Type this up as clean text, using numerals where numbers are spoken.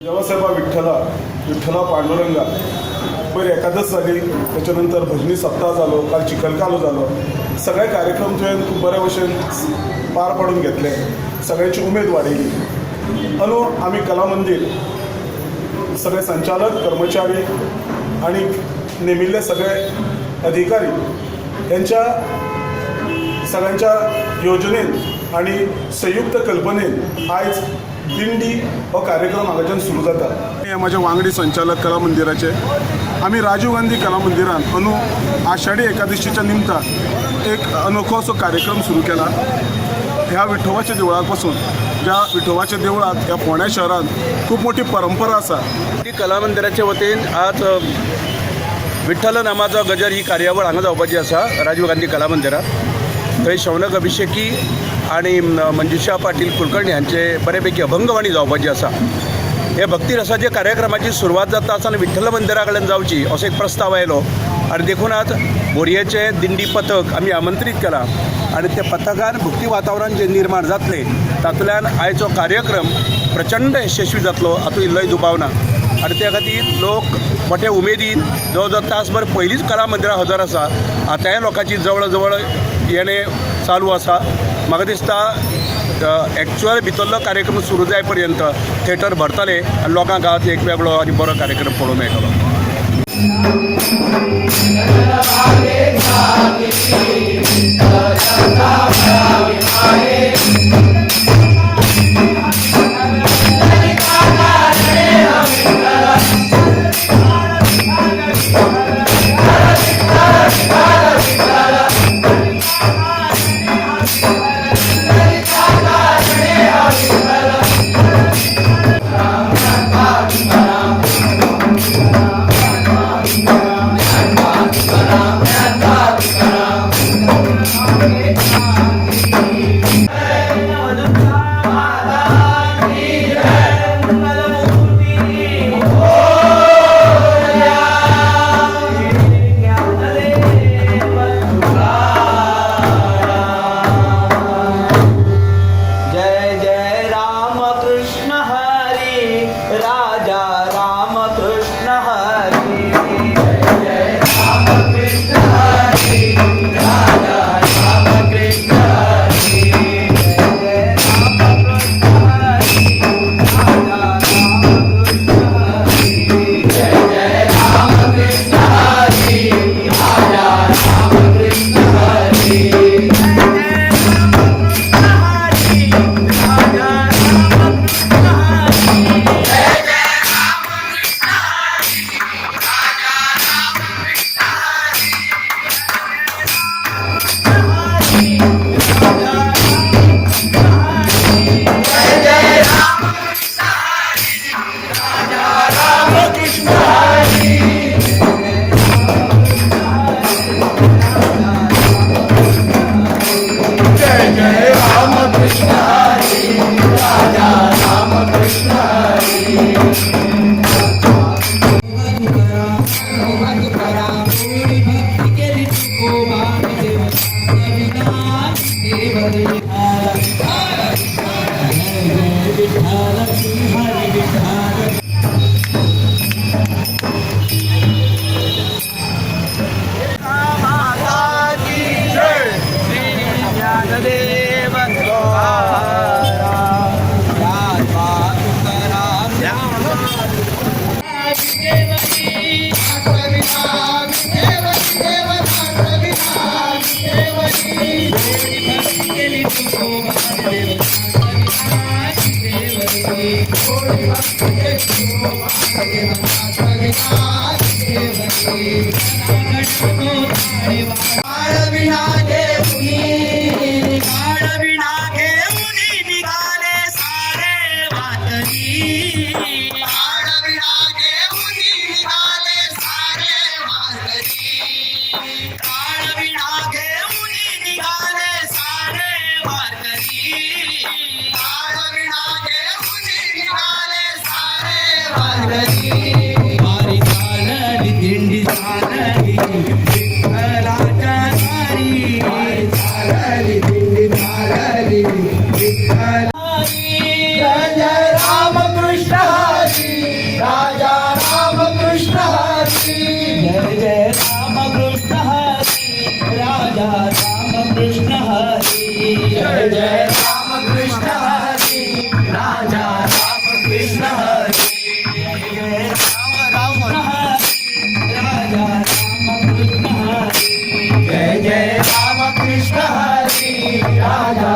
देवासाहेबा विठ्ठला, विठ्ठला पांडुरंगा. बरं, एकादश जाली, त्याच्या नंतर भजनी सप्ताह जालो, काल चिखलकालो जालो. सगळे कार्यक्रम तुवें खूब बरे भशेन पार पाडून घेतले, सगळ्यांची उमेद वाडयली. अंदू आमी कला मंदीर सगळे संचालक, कर्मचारी आणि नेमिल्ले सगळे अधिकारी यांच्या सगळ्यांच्या योजनेन आणि संयुक्त कल्पनेन आयज दिंडी हो कार्यक्रम हांगाच्यान सुरू जाता. हे म्हाजे वांगडी संचालक कला मंदिराचे. आमी राजीव गांधी कला मंदिरान अंदू आषाढी एकादशीच्या निमतान एक अनोखो असो कार्यक्रम सुरू केला. ह्या विठोबाच्या देवळाक पासून, ज्या विठोबाच्या देवळाक ह्या फोंड्या शहरांत खूब मोठी परंपरा आसा. ती कला मंदिराच्या वतीन आज विठ्ठल नामाचो गजर ही कार्यावळ हांगा जावपाची आसा राजीव गांधी कला मंदिरात. थंय शौनक अभिषेकी आणि मंजुषा पाटील कुलकर्णी हांचे बऱ्यापैकी अभंगवाणी जावपाची आसा. हे भक्तिरसाच्या कार्यक्रमाची सुरवात जाता आसतना विठ्ठल मंदिरा कडेन जावची असो एक प्रस्ताव आयलो आनी देखून आज बोरयेचें दिंडी पथक आमी आमंत्रीत केलां आनी त्या पथकान भक्ती वातावरण जें निर्माण जातलें, तातूंतल्यान आयचो कार्यक्रम प्रचंड यशस्वी जातलो हातूंत इल्लोय दुबाव ना. आनी त्या खातीर लोक मोठ्या उमेदीन जवळ जवळ तासभर पयलींच कला मंदिरां हजर आसा. आतांय लोकांची जवळ जवळ येणें चालू आसा. म्हाका दिसता, एक्चुअल भितरलो कार्यक्रम सुरू जाय पर्यंत थेटर भरतले आनी लोकांक आज एक वेगळो आनी बरो कार्यक्रम पळोवंक मेळटलो. जय जय राम कृष्ण हरी, राजा राम कृष्ण हरी. जय राम कृष्ण हरी, राजा राम कृष्ण हरी. जय राम कृष्ण हरी, राजा राम कृष्ण हरी. जय जय राम कृष्ण हरी, राजा राम कृष्ण हरी. जय राम कृष्ण हरी, राजा राम कृष्ण हरी. जय जय राम कृष्ण हरी, राजा राम कृष्ण हरी. हरी, राजा राम हरी. जय जय राम कृष्ण हरी, राजा राम कृष्ण हरी. जय जय राम कृष्ण हरी, राजा राम कृष्ण हरी. भक्ती केली तुकोबाने देव. जय जय विठ्ठल, हरी विठ्ठल. माता की जय. श्री ज्ञानदेव तुकाराम. केली काळ विणा घेऊनी, काळ विणा घेऊनी निघाले सारे वारकरी. काळ विणा घेऊनी निघाले सारे वारकरी. काळ विणा घेऊनी निघाले सारे वारकरी. काळ विणा घेऊनी निघाले सारे वारकरी. वारी चालली, दिंडी चालली विठ्ठलाच्या दारी. चालली, दिंडी चालली विठ्ठल. जय जय राम कृष्ण हरी. जय राम कृष्ण हरी राजा राम कृष्ण हरी जय जय राम कृष्ण हरी राजा राम कृष्ण हरी. जय जय राम कृष्ण हरी राजा राम कृष्ण हरी जय जय राम कृष्ण हरी राजा